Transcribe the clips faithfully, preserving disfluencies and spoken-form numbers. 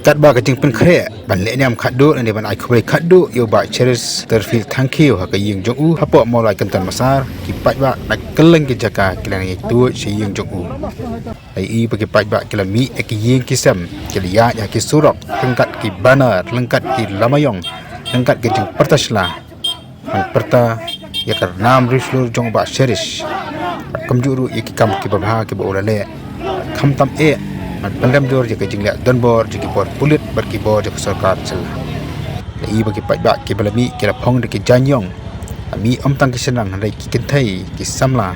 Katba ka jingpynkhreh ban leh niam khatduh ne ban ai khublei khatduh ïa u Bah Cheristerfield Thangkhiew ha ka ïing jong u hapoh Mawlai Kynton Massar, ki paidbah na kylleng ki jaka ki la nang ïaid tuid sha ïing jong u. La ïohi ba ki paidbah ki la mih na ki ïing ki sem, ki la ïaid ha ki surok, ryngkat ki banner, ryngkat ki lama ïong, ryngkat ki jingpyrta sla, ban pyrta ïa ka nam ri shlur jong u Bah Cherish, bad kumjuh ruh ïa ki kam kiba bha kiba u la leh, khamtam eh ban pyndem jur ïa ka jingleh donbor jong ki bor pulit bad ki bor jong ka sorkar jylla. La ïohi ba ki paidbah kiba la mih ki la phong da ki jaiñ ïong, la mih ym tang ki shynrang hynrei ki kynthei, ki samla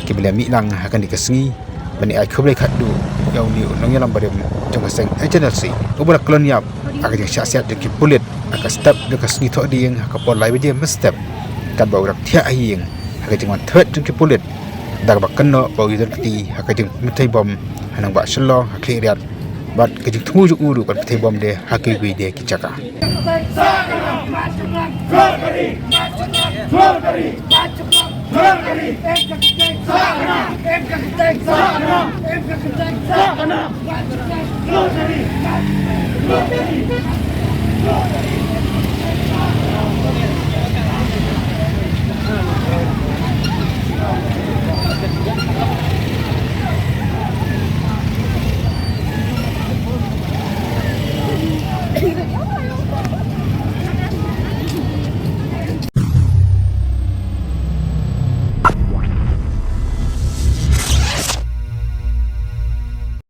kiba la mih lang ha kane ka sngi ban ai khublei khatduh ïa une u nongïalam barim jong ka seng H N L C uba la khlon ïap ha ka jingshah siat jong ki pulit ha ka step jong ka sngi Thohdieng ha ka por lai baje mynstep, katba u dang thiah ha ïing ha ka jingwan thwet jong ki pulit da kaba kynnoh ba u ïadon kti ha ka jingpynthei bom ha nongbah Shillong ha Khliehriat, bad ka jingthmu jong u ruh ban pynthei bom de ha kiwei kiwei de ki jaka.